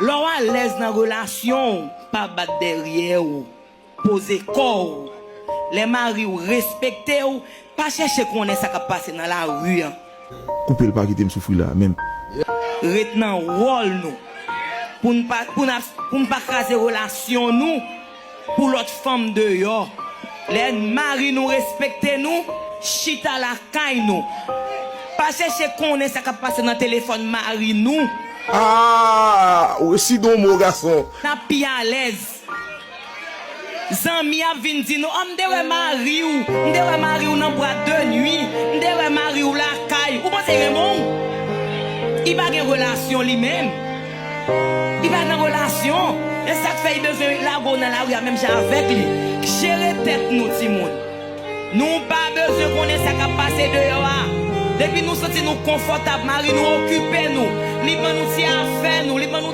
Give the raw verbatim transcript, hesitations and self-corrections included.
Lè w alèz nan relasyon w, pa bat dèyè w. Poze kò w. Lè mari w respekte w, pa chèche konnen sa k ap pase nan lari an. Koupe l, pa kite m soufri la menm. Ret nan wòl nou. Pou n pa, pou n ap, pou n pa kraze relasyon nou pou lòt fanm deyò. Lè mari nou respekte nou, chita lakay nou. Pa chèche konnen sa k ap pase nan telefòn mari nou. Ah, resi don mo gason. N ap pi alèz. Zanmi ap vin di nou, oh, m te wè mari w, m te wè mari w nan bwat de nwi, m te wè mari w lakay. Ou panse renmen w? Li pa gen relasyon li menm. Li pa nan relasyon. E sa k fè li bezwen lage w nan lari a menm jan avèk li. Jere tèt nou, timoun. Nou pa bezwen konnen sa k ap pase deyò a. Depi nou santi nou konfòtab, mari nou okipe nou. Li ban nou ti afè nou, li ban nou